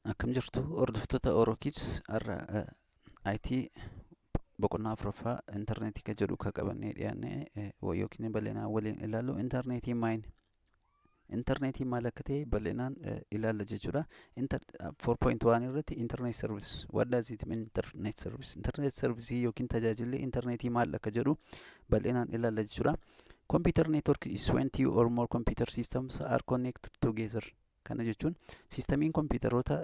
Akkam jirtu, hordoftoota Orookids? Har'a IT boqonnaa afuraffaa intarneetii kan jedhu kan qabannee dhiyaanne yookiin bal'inaan waliin ilaallu, intarneetiin maayini? Intarneetiin maal akka ta'e bal'inaan ilaalla jechuudha. 4.1 irratti internet service. What does it mean, internet service? Internet service yookiin tajaajilli intarneetii maal akka jedhu bal'inaan ilaalla jechuudha. Computer network is when two or more computer systems are connected together. Kana jechuun siistamiin kompiitaroota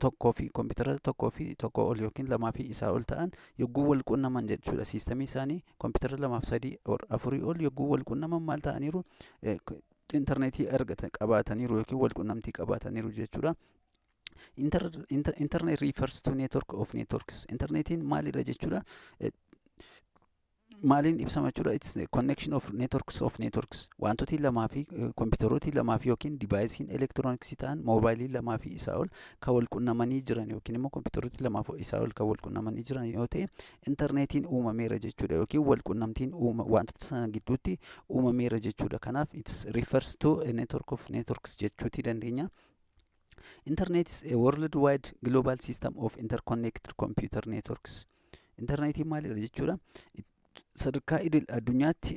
tokkoo fi kompiitara tokkoo fi tokkoo ol yookiin lamaa fi isaa ol ta'an yogguu wal quunnaman jechuudha. Siistamii isaanii kompiitara lamaaf sadii afurii ol yogguu wal quunnaman maal ta'aniiru? Intarneetii argatan qabaataniiru yookiin wal quunnamtii qabaataniiru jechuudha. Internet refers to network of networks. Interneetiin maalidha jechuudha? Maaliin ibsama jechuudha? It's a connection of networks of networks. Wantooti lamaa fi kompiitarooti lamaa fi yookiin divaayisiin elektirooniksii ta'an, moobaayilii lamaa fi isaa ol kan wal qunnamanii jiran yookiin immoo kompiitarooti lamaa fi isaa ol kan wal qunnamanii jiran yoo ta'e, intarneetiin uumameera jechuudha, yookiin wal qunnamtiin wantoota sana gidduutti uumameera jechuudha. Kanaaf it's refers to a network of networks jechuutii dandeenya. Internet is a worldwide global system of interconnected computer networks. Interneetiin maalidha jechuudha? Sadarkaa idil addunyaatti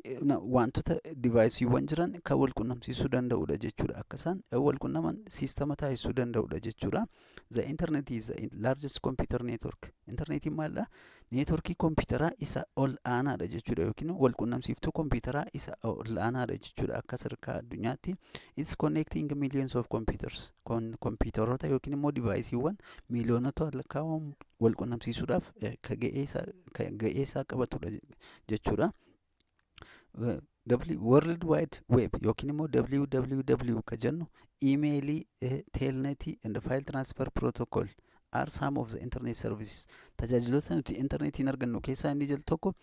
wantoota divaayisiiwwan jiran kan wal qunnamsiisuu danda'udha jechuudha. Akka isaan wal qunnaman siistama taasisuu danda'udha jechuudha. The internet is the largest computer network. Interneetiin maalidha? Neetworkii kompiitaraa isa ol aanaadha jechuudha, yookiin wal qunnamsiiftuu kompiitaraa isa ol aanaadha jechuudha akka sadarkaa addunyaatti. It's connecting millions of computers. Kompiitaroota yookiin immoo divaayisiiwwan miiliyoonota lakkaa'aman wal qunnamsiisuudhaaf kan ga'ee isaa qabatudha jechuudha. World Wide Web yookiin immoo WWW ka jennu, iimeelii, telnetii and file transfer protocol are some of the internet services. Tajaajiloota nuti intarneetiin argannu keessaa inni jal tokko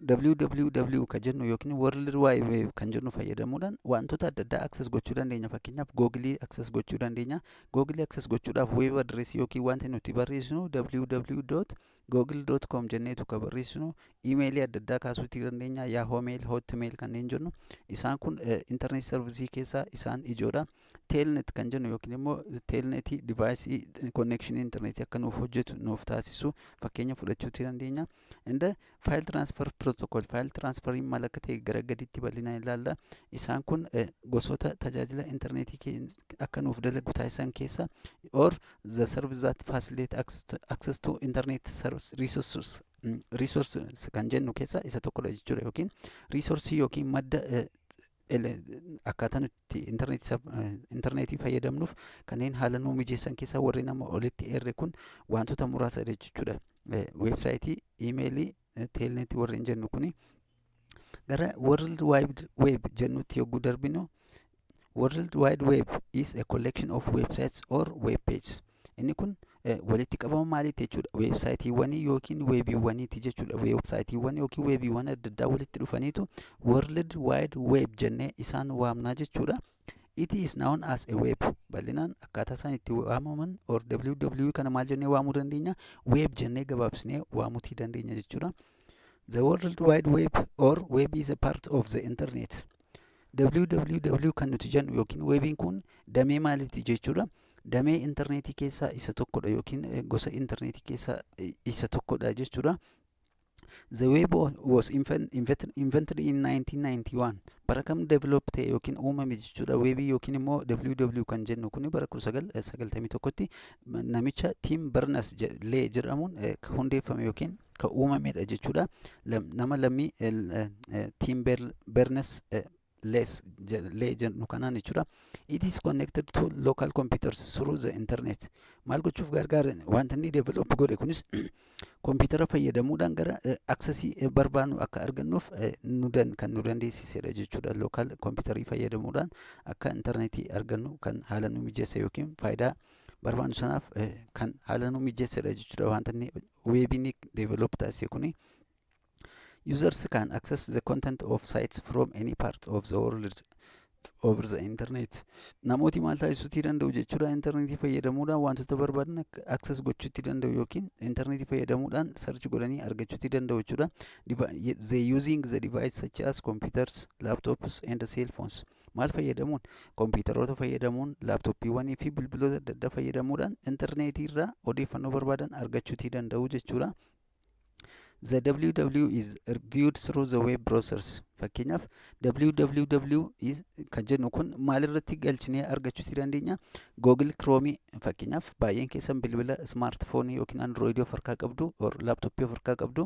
WWW ka jennu yookiin World Wide Web kan jennu fayyadamuudhaan wantoota adda addaa access gochuu dandeenya. Fakkeenyaaf, Google access gochuu dandeenya. Google access gochuudhaaf web address yookiin wanti nuti barreessinu www.google.com jenneetu ka barreessinu. Iimeelii adda addaa kaasuutii dandeenya. Yahoo Mail, Hotmail kanneen jennu, isaan kun internet service keessaa isaan ijoodha. Telnet kan jennu yookiin immoo telnetii device connection internetii akka nuuf hojjetu nuuf taasisu fakkeenya fudhachuutii dandeenya. And file transfer protocol, file transferiin maal akka ta'e gara gaditti bal'inaan ilaalla. Isaan kun gosoota tajaajila internetii akka nuuf dalagu taasisan keessa or the service that facilitate access to internet service resources kan jennu keessa isa tokkodha jechuudha, yookiin resourcii yookiin madda akkaataa nuti intarneetii fayyadamnuuf kanneen haala nuu mijeessan keessaa warreen amma olitti eerre kun wantoota muraasadha jechuudha. Weebsaayitii, iimeelii, telnetii warreen jennu kuni. Gara World Wide Web jennutti yogguu darbinu, World Wide Web is a collection of websites or web pages. Inni kun walitti qabama maaliiti jechuudha? Weebsaayitiiwwanii yookiin weebiiwwaniiti jechuudha. Weebsaayitiiwwan yookiin weebiiwwan adda addaa walitti dhufaniitu World Wide Web jennee isaan waamnaa jechuudha. It is known as a web. Bal'inaan akkaataa isaan itti waamaman or WW kana maal jennee waamuu dandeenya? Web jennee gabaabsinee waamuutii dandeenya jechuudha. The World Wide Web or web is a part of the internet. WWW kan nuti jennu yookiin weebiin kun damee maaliiti jechuudha? Damee intarneetii keessaa isa tokkodha yookiin gosa intarneetii keessaa isa tokkodha jechuudha. The web was invented in 1991. Bara kam develop ta'e yookiin uumame jechuudha? Weebii yookiin immoo WW kan jennu kun bara 1991tti namicha Tim Berners Lee jedhamuun hundeeffame yookiin kan uumamedha jechuudha. Nama lammii Tim Berners Lee jennu kanaan jechuudha. It is connected to local computers through the internet. Maal gochuuf gargaara wanta inni develop godhe kunis? Kompiitara fayyadamuudhaan gara accessii barbaannu akka argannuuf kan nu dandeessisedha jechuudha. Local kompiitarii fayyadamuudhaan akka intarneetii argannu kan haala nu mijeesse yookiin faayidaa barbaannu sanaaf kan haala nu mijeessedha jechuudha wanta inni weebiin develop taasise kuni. Users can access the content of sites from any part of the world over the internet. Namooti maal taasisuutii danda'u jechuudha? Intarneetii fayyadamuudhaan wantoota barbaadan access gochuutii danda'u yookiin intarneetii fayyadamuudhaan search godhanii argachuutii danda'u jechuudha. They using the device such as computers, laptops and cell phones. Maal fayyadamuun? Kompiitaroota fayyadamuun, laaptooppiiwwanii fi bilbiloota adda addaa fayyadamuudhaan intarneetii irraa odeeffannoo barbaadan argachuutii danda'u jechuudha. The WWW is viewed through the web browsers. Fakkeenyaaf, WWW is kan jennu kun maalirratti galchinee argachuutii dandeenya? Google Chrome. Fakkeenyaaf, baay'een keessan bilbila smartphone yookiin Android of harkaa qabdu or laaptooppii of harkaa qabdu.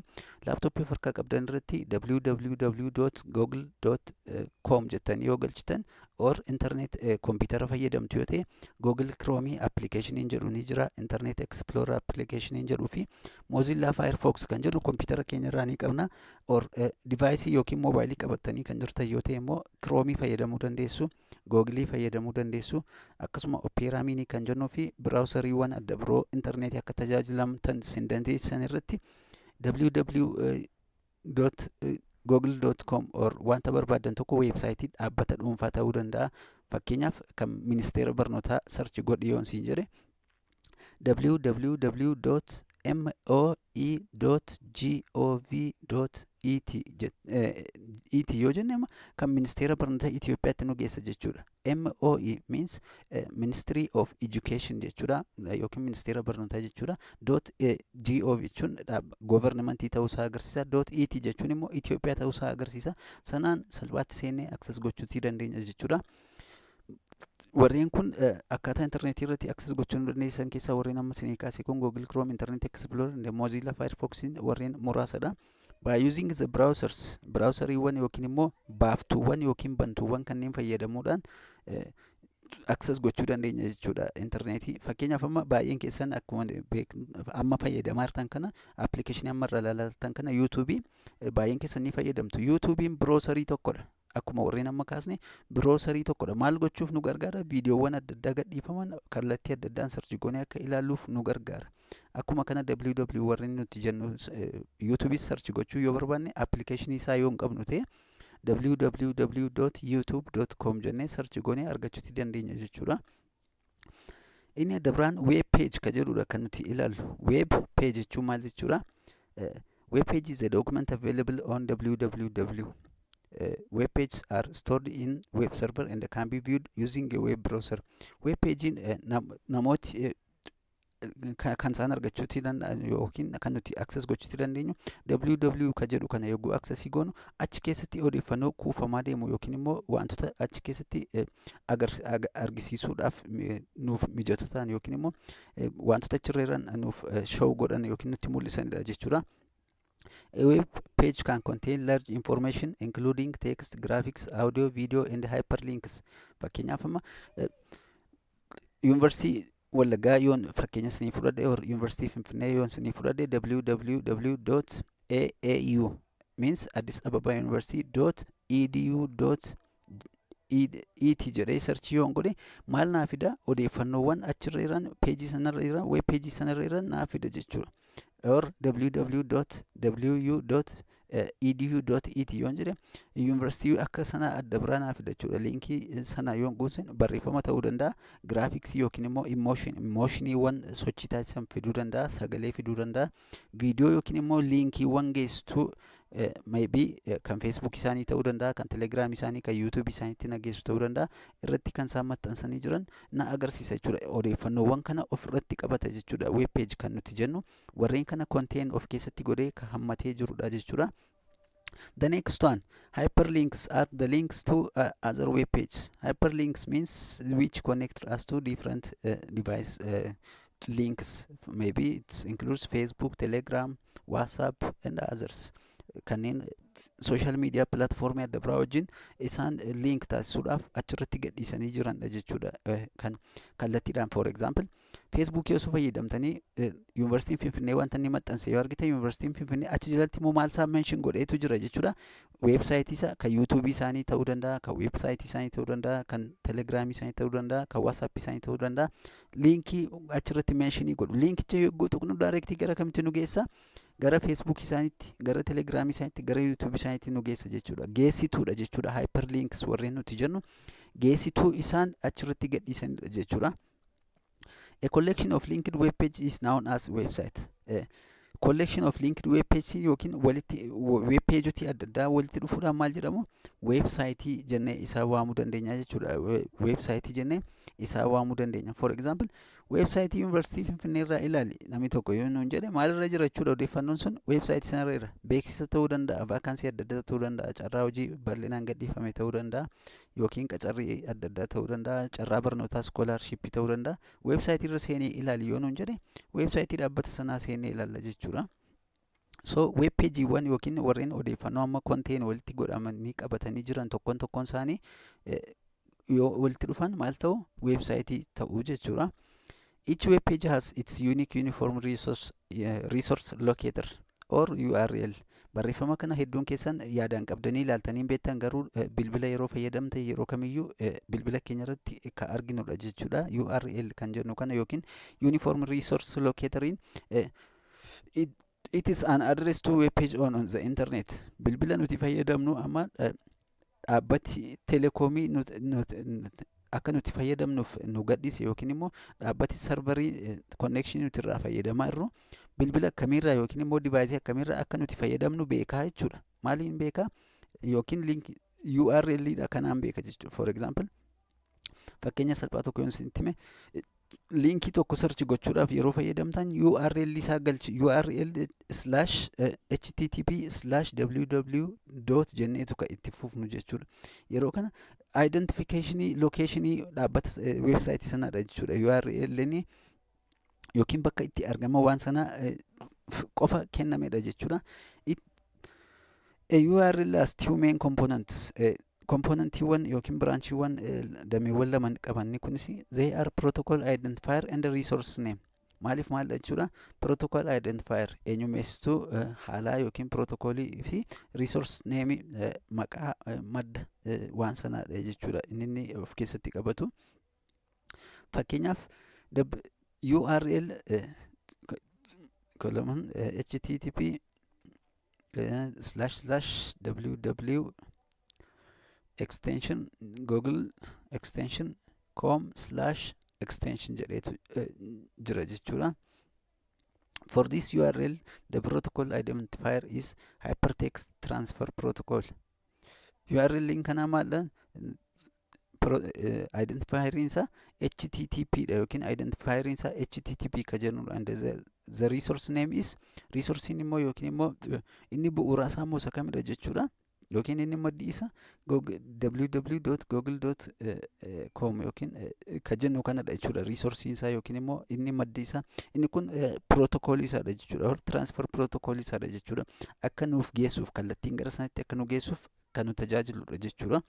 Laaptooppii of harkaa qabdan irratti www.google.com jettanii yoo galchitan or internet kompiitara fayyadamtu yoo ta'e, Google Chrome appilikeeshiniin jedhu ni jira. Internet Explorer appilikeeshiniin jedhuu fi Mozilla Firefox kan jedhu kompiitara keenya irraa ni qabna. Or device yookiin moobaayilii qabattanii kan jirtan yoo ta'e immoo, Chrome fayyadamuu dandeessu, Google fayyadamuu dandeessu, akkasuma Opera Mini kan jennuu fi browseriiwwan adda biroo intarneetii akka tajaajilamtan sin dandeessisan irratti www.google.com or wanta barbaadan tokko, weebsaayitii dhaabbata dhuunfaa ta'uu danda'a. Fakkeenyaaf, kan ministeera barnootaa search godhi yoon siin jedhe, www.moe.gov.et et yoo jenne, amma kan ministeera barnoota Itoophiyaatti nu geessa jechuudha. MOE means Ministry of Education jechuudha yookiin ministeera barnootaa jechuudha. Dot gov jechuun governmentii ta'uusaa agarsiisa. Dot et jechuun immoo Itoophiyaa ta'uusaa agarsiisa. Sanaan salphaatti seennee access gochuutii dandeenya jechuudha. Warreen kun akkaataa intarneetii irratti access gochuu nu dandeessan keessaa warreen amma isinii kaase kun, Google Chrome, Internet Explorer, Mozilla Firefox, warreen muraasadha. By using the browsers, browseriiwwan yookiin immoo baaftuuwwan yookiin bantuuwwan kanneen fayyadamuudhaan access gochuu dandeenya jechuudha intarneetii. Fakkeenyaaf, amma baay'een keessan akkuma amma fayyadamaa jirtan kana, appilikeeshinii amma irra ilaaltan kana, yuutuubii baay'een keessan ni fayyadamtu. Yuutuubiin browserii tokkodha. Akkuma warreen amma kaasne browserii tokkodha. Maal gochuuf nu gargaara? Viidiyoowwan adda addaa gadhiifaman kallattii adda addaan search goonee akka ilaalluuf nu gargaara. Akkuma kana www warreen nuti jennu, yuutuubiis search gochuu yoo barbaanne, appilikeeshinii isaa yoo hin qabnu ta'e, www.youtube.com jennee search goonee argachuuti dandeenya jechuudha. Inni adda biraan web page ka jedhudha kan nuti ilaallu. Web page jechuun maal jechuudha? Web page is a document available on www. Web pages are stored in web server and can be viewed using a web browser. Web pagein namooti kan isaan argachuuti danda'an yookiin kan nuti access gochuuti dandeenyu, www ka jedhu kana yogguu accessii goonu, achi keessatti odeeffannoo kuufamaa deemu yookiin immoo wantoota achi keessatti argisiisuudhaaf nuuf mijatu ta'an yookiin immoo wantoota achirra jiran nuuf show godhan yookiin nutti mul'isanidha jechuudha. A web page can contain large information including text, graphics, audio, video and hyperlinks. Fakkeenyaaf, amma Yuunivarsiitii Wallaggaa yoon fakkeenya isinii fudhadhe or Yuunivarsiitii Finfinnee yoon isinii fudhadhe, www.aau means Addis Ababa University .edu et jedhee search yoon godhe, maal naa fida? Odeeffannoowwan achirra jiran, peejii sanarra jiran, web peejii sanarra jiran naa fida jechuudha. Or www.wu.edu.et yoon jedhe, yuunivarsiitii akka sana adda biraa naa fida jechuudha. Liinkii sana yoon guutin, barreeffama ta'uu danda'a, giraafiksii yookiin immoo emotioniiwwan sochii taasisan fiduu danda'a, sagalee fiduu danda'a, viidiyoo yookiin immoo liinkiiwwan geessituu maybe kan feesbuuk isaanii ta'uu danda'a, kan telegiraam isaanii, kan yuutuubii isaaniitti nageessu ta'uu danda'a. Irratti kan isaan maxxansanii jiran na agarsiisa jechuudha. Odeeffannoowwan kana ofirratti qabata jechuudha. Web page kan nuti jennu warreen kana contain of keessatti godhee kan hammatee jirudha jechuudha. The next one, hyperlinks are the links to other web pages. Hyperlinks means which connect us to different device links. Maybe it includes Facebook, Telegram, WhatsApp and others. Kanneen social media platformii adda biraa wajjin isaan link taasisuudhaaf achirratti gadhiisanii jiranidha jechuudha. Kan kallattiidhaan, for example, feesbuukii osoo fayyadamtanii, Yuunivarsiitiin Finfinnee wanta inni maxxanse yoo argite, Yuunivarsiitiin Finfinnee achi jalatti immoo maal isaa mention godheetu jira jechuudha. Weebsaayitii isaa kan yuutuubii isaanii ta'uu danda'a, kan weebsaayitii isaanii ta'uu danda'a, kan telegiraamii isaanii ta'uu danda'a, kan waatsaappii isaanii ta'uu danda'a. Liinkii achirratti mentionii godhu. Liinkicha yogguu tuqnu, directii gara kamitti nu geessa? Gara feesbuukii isaaniitti, gara telegiraamii isaaniitti, gara yuutuubii isaaniitti nu geessa jechuudha. Geessituudha jechuudha. Hyperlinks warreen nuti jennu geessituu isaan achirratti gadhiisanidha jechuudha. A collection of linked web page is known as website. Collection of linked web page yookiin walitti web pageotii adda addaa walitti dhufuudhaan maal jedhamu? Websiteii jennee isaa waamuu dandeenya jechuudha. Websiteii jennee isaa waamuu dandeenya. For example, websiteii Yuunivarsiitii Finfinnee irraa ilaali namni tokko yoo nuun jedhe, maalirra jira jechuudha? Odeeffannoon sun websiteii sanarra jira. Beeksisa ta'uu danda'a, vacancy adda addaa ta'uu danda'a, carraa hojii bal'inaan gadhiifame ta'uu danda'a, yookiin qacarrii adda addaa ta'uu danda'a, carraa barnootaa, scholarshipii ta'uu danda'a. Websiteii irra seenee ilaali yoo nuun jedhe, websiteii dhaabbata sanaa seenee ilaalla jechuudha. So web pageiiwwan yookiin warreen odeeffannoo amma contain walitti godhamanii qabatanii jiran tokkoon tokkoon isaanii yoo walitti dhufan maal ta'u? Websiteii ta'uu jechuudha. Each web page has its unique uniform resource locator or URL. Barreeffama kana hedduun keessan yaadaan qabdanii ilaaltanii beektan, garuu bilbila yeroo fayyadamte yeroo kamiyyuu bilbila keenya irratti kan arginudha jechuudha. URL kan jennu kana yookiin uniform resource locatoriin it is an address to web page on the internet. Bilbila nuti fayyadamnu amma dhaabbati telekoomii akka nuti fayyadamnuuf nu gadhiise yookiin immoo dhaabbati serverii connectionii nuti irraa fayyadamaa jirru bilbila akkamiirraa yookiin immoo deviceii akkamiirraa akka nuti fayyadamnu beekaa jechuudha. Maaliin beekaa? Yookiin link URL dha kanaan beeka jechuudha. For example, fakkeenya salphaa tokko yoon isinitti hime, linkii tokko search gochuudhaaf yeroo fayyadamtan URL isaa galchi, URL /http/www. jenneetu kan itti fufnu jechuudha. Yeroo kana identificationii locationii dhaabbata websiteii sanaadha jechuudha. URL yookiin bakka itti argama waan sanaa qofa kennamedha jechuudha. A URL has two main components. Componentiiwwan yookiin branchiiwwan, dameewwan lama qabanni kunis they are protocol identifier and resource name. Maaliif maal jechuudha? Protocol identifier eenyummeessituu haalaa yookiin protocolii fi resource name maqaa madda waan sanaadha jechuudha inni of keessatti qabatu. Fakkeenyaaf, URL colon http//ww extension google extension com/extension jedheetu jira jechuudha. For this URL, the protocol identifier is Hypertext Transfer Protocol. URL kanaa maaldha? Identifieriin isaa HTTP dha yookiin identifieriin isaa HTTP ka jennudha. And the resource name is, resourcein immoo yookiin immoo inni bu'uura isaa immoo isa kamidha jechuudha? Yookiin inni maddi isa www.google.com yookiin ka jennu kanadha jechuudha. Resourceiin isaa yookiin immoo inni maddi isaa inni kun protocolii isaadha jechuudha. Transfer protocolii isaadha jechuudha. Akka nuuf geessuuf, kallattiin gara sanatti akka nu geessuuf kan nu tajaajiludha jechuudha.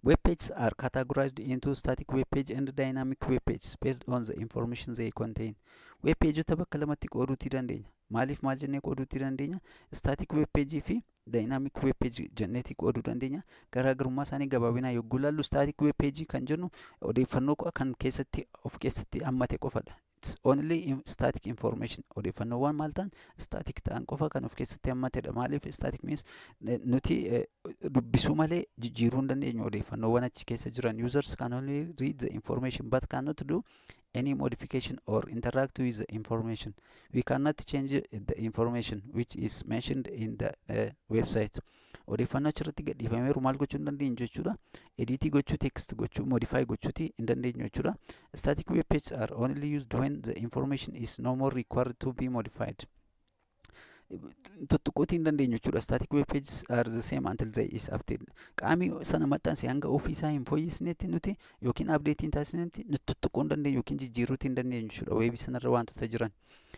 Web pages are categorized into static web page and dynamic web pages based on the information they contain. Web pageota bakka lamatti qooduutii dandeenya. Maaliif maal jennee qooduutii dandeenya? Static web page fi dynamic web page jenneetii qooduu dandeenya. Garaagarummaa isaanii gabaabinaan yogguu ilaallu, static web page kan jennu odeeffannoo kan keessatti of keessatti hammate qofadha. It's only static information. Odeeffannoowwan maal ta'an? Static ta'an qofa kan of keessatti hammatedha. Maaliif static means nuti dubbisuu malee jijjiiruu hin dandeenyu odeeffannoowwan achi keessa jiran. Users can only read the information but cannot do any modification or interact with the information. We cannot change the information which is mentioned in the website. Odeeffannoo achirratti gadhiifameeru maal gochuu hin dandeenyu jechuudha? Editii gochuu, text gochuu, modify gochuuti hin dandeenyu jechuudha. Static web pages are only used when the information is no more required to be modified. Tuttuquutii hin dandeenyu jechuudha. Static web pages are the same until they is updated. Qaamni sana maxxanse hanga ofii isaa hin fooyyesnetti nuti yookiin update hin taasisnetti nuti tuttuquu hin dandeenyu yookiin jijjiiruutii hin dandeenyu jechuudha. Webii sanarra wantoota jiran.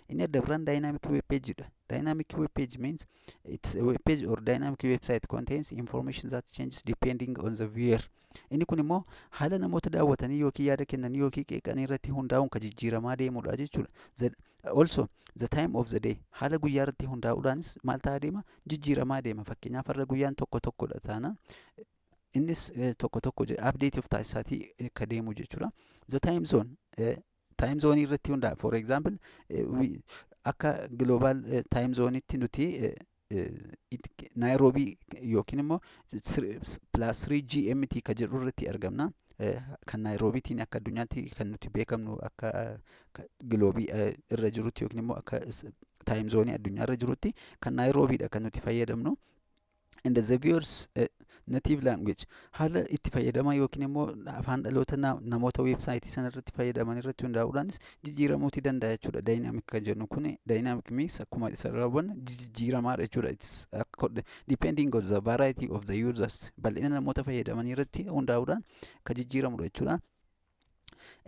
Inni adda biraan dynamic web page dha. Dynamic web page means it's a web page or dynamic website contains information that changes depending on the viewer. Inni kun immoo haala namoota daawwatanii yookiin yaada kennanii yookiin qeeqanii irratti hundaa'uun kan jijjiiramaa deemudha jechuudha. Also the time of the day, haala guyyaa irratti hundaa'uudhaanis maal ta'aa deema? Jijjiiramaa deema. Fakkeenyaaf, har'a guyyaan tokko tokkodha taana, innis tokko tokko update of taasisaatii akka deemu jechuudha. The time zone, time zone irratti hundaa'a. For example, akka global time zone'itti nuti Naayiroobii yookiin immoo +3 GMT ka jedhu irratti argamna. Kan Naayiroobiitiin akka addunyaatti kan nuti beekamnu akka globeii irra jirutti yookiin immoo akka Time zoneii addunyaarra jirutti kan Naayiroobiidha kan nuti fayyadamnu. And the viewers native language, haala itti fayyadama yookiin immoo afaan dhaloota namoota weebsaayitii sana irratti fayyadaman irratti hundaa'uudhaanis jijjiiramuuti danda'a jechuudha. Dynamic kan jennu kun, dynamic means akkuma isa irraa hubannu jijjiiramaadha jechuudha. It's depending on the variety of the users, bal'ina namoota fayyadaman irratti hundaa'uudhaan kan jijjiiramudha jechuudha.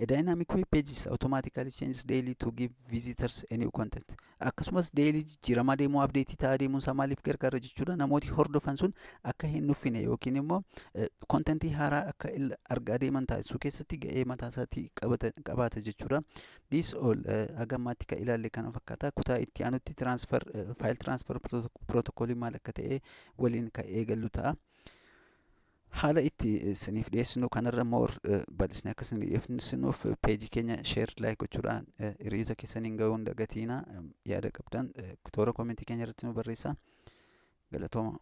A dynamic web page is automatically changes daily to give visitors a new content. Akkasumas daily jijjiiramaa deemuu, update ta'aa deemuun isaa maaliif gargaara jechuudha? Namooti hordofan sun akka hin nuffine yookiin immoo contentii haaraa akka argaa deeman taasisuu keessatti ga'ee mataa isaatii qabaata jechuudha. This all haga ammaatti kan ilaalle kana fakkaata. Kutaa itti aanutti transfer file transfer protocol maal akka ta'e waliin kan eegallu ta'a. Haala itti isiniif dhiyeessinu kanarra more bal'isnee akka isin dhiyeessinuuf peejii keenya share, like gochuudhaan hiriyoota keessaniin ga'uu hin dagatiina. Yaada qabdan toora commentii keenya irratti nu barreessaa. Galatooma.